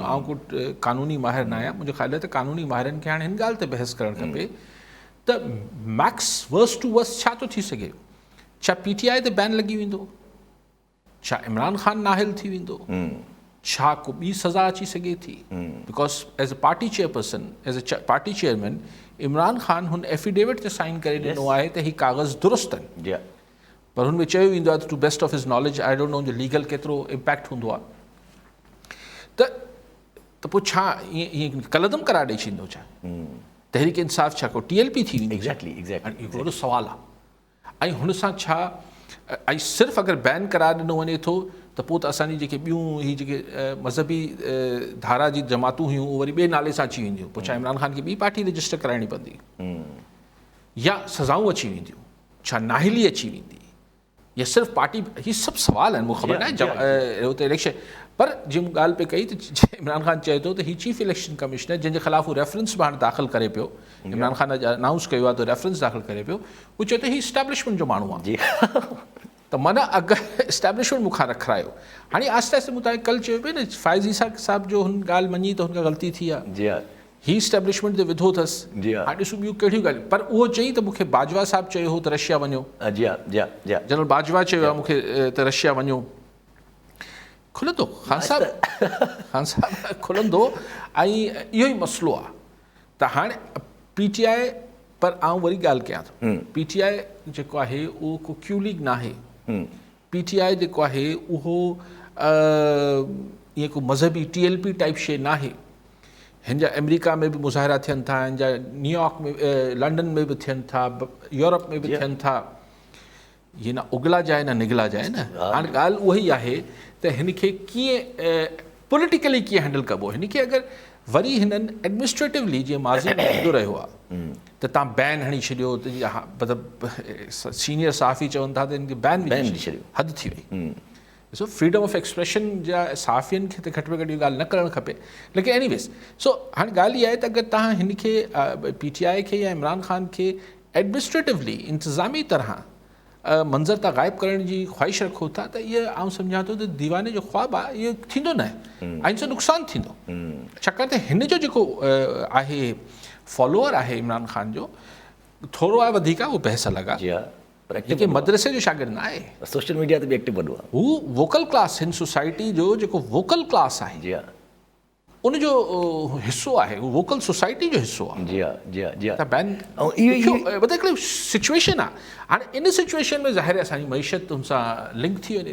آئون ڪو قانوني ماهر نه آهيان، منهنجو خيال آهي ته قانوني ماهرن کي هاڻي هن ڳالهه تي بحث ڪرڻ کپي ته ميڪس ورس ٽو ورس ڇا ٿو ٿي سگهي؟ ڇا پي ٽي آء تي بين لڳي ويندو؟ ڇا عمران خان نااهل ٿي ويندو؟ ڇا ڪو ٻي سزا اچي سگهي ٿي؟ Because as a party chairperson, as a party chairman Imran Khan هن ايفيڊيوٽ تي سائن ڪري ڏنو آهي ته هي ڪاغذ درست آهن. پر هن ۾ چيو ويندو آهي ته to best of his knowledge, I don't know ان جو ليگل ڪيترو امپيڪٽ هوندو آهي ته ته پوء ڇا ائين ائين ڪلعدم قرار ڏئي ڇڏيندو ڇا؟ تحريڪ انصاف ڇا ڪو ٽي ايل پي ٿي ويندي؟ ايگزيڪٽلي ايگزيڪٽلي هڪڙو وڏو سوال آهي ۽ هن سان ڇا ۽ صرف اگر بين قرار ڏنو وڃي ٿو ته پوء ته اسان جي جيڪي ٻيون هي جيڪي مذهبي ڌارا جي جماعتون هيون اهي وري ٻئي نالي سان اچي وينديون پوء ڇا عمران خان کي ٻي پارٽي رجسٽر ڪرائڻي پوندي يا سزائون اچي وينديون؟ ڇا نااهلي اچي ويندي يا صرف پارٽي؟ هي سڀ سوال آهن، مون خبر ناهي هتي اليڪشن پر جي مون ڳالهه پئي ڪئي ته عمران خان چئي ٿو ته هي چيف اليڪشن ڪمشنر جنهن جي خلاف هو ريفرنس به هاڻي داخل ڪري پيو، عمران خان اڄ انائونس ڪيو آهي ته ريفرنس داخل ڪري پيو، هو چئي ٿو هي اسٽيبلشمينٽ جو ماڻهو آهي ته معنيٰ اگر اسٽيبلشمينٽ مون کان رکرايو. هاڻي آهستي آهستي مون توهان کي ڪلهه چيو پئي نه فائز عيسيٰ صاحب جو هن ڳالهه مڃي ته هن کان غلطي ٿي آهي. هي اسٽيبلشمينٽ تي وڌو اٿس. جي ها. هاڻي ڏسون ٻيون ڪهڙيون ڳالهيون. پر اهو چئي ته مون کي باجوا صاحب چيو هو ته رشيا وڃو. جي ها جي ها جي ها. جنرل باجوا چيو آهي مون کي ته رشيا وڃو. کلندو خان صاحب خان صاحب کلندو ۽ اهو ئي مسئلو آهي ته هاڻي پي ٽي آء پر آئون وري ڳالهه ڪيان ٿو پي ٽي آء جيڪو آهي اهو ڪو ڪيو ليگ ناهي. پي ٽي آء جيڪو آهي اهو ائين ڪو مذهبي ٽي ايل پي ٽائيپ شيء ناهي. هن جا آمريڪا ۾ به مظاهرا ٿين ٿا، هن جا نيويارڪ ۾ لنڊن ۾ به ٿين ٿا، يورپ ۾ به ٿين ٿا. هي نه اگلا جائي نه نگلا جائي نه. هاڻ ڳالهه اها ئي آهي ته هن کي ڪيئن پوليٽيڪلي ڪيئن هينڊل ڪبو. هن کي اگر وري هنن ايڊمنسٽريٽولي جيئن ماضي ۾ ٿيندو رهيو آهي ته تان بين هڻي ڇڏيو ته مطلب سينيئر صحافي چون ٿا ته هن کي بين وجهي ڇڏيو، حد ٿي وئي. ڏسو فريڊم آف ايڪسپريشن جا صحافين کي ته گهٽ ۾ گهٽ اهو ڳالهه نه ڪرڻ کپي ليڪن ايني ويز سو هاڻي ڳالهه اها آهي ته اگر تهان هن کي پي ٽي آء کي يا عمران خان کي ايڊمنسٽريٽولي انتظامي طرح منظر تان غائب ڪرڻ جي خواهش رکو ٿا ته اهو آئون سمجهان ٿو ته ديواني جو خواب آهي، اهو ٿيندو نه آهي ۽ ان سان نقصان ٿيندو ڇاڪاڻ ته هن جو جيڪو آهي فالوور آهي عمران خان جو ٿورو آهي وڌيڪ آهي اهو بحث الڳ آهي پر ايڪٽو جيڪي مدرسي جو شاگرد نه آهي. سوشل ميڊيا تي به ايڪٽو وڏو آهي. هو ووڪل ڪلاس هن سوسائٽي جو جيڪو ووڪل ڪلاس آهي. جي ها. ان جو حصو آهي، هو ووڪل سوسائٽي جو حصو آهي. جي ها جي ها جي ها. ته بين ۽ اهو ئي مطلب هڪڙي سچويشن آهي. هاڻي ان سچويشن ۾ ظاهر آهي اسان جي معيشت ان سان لنڪ ٿي وڃي ٿي.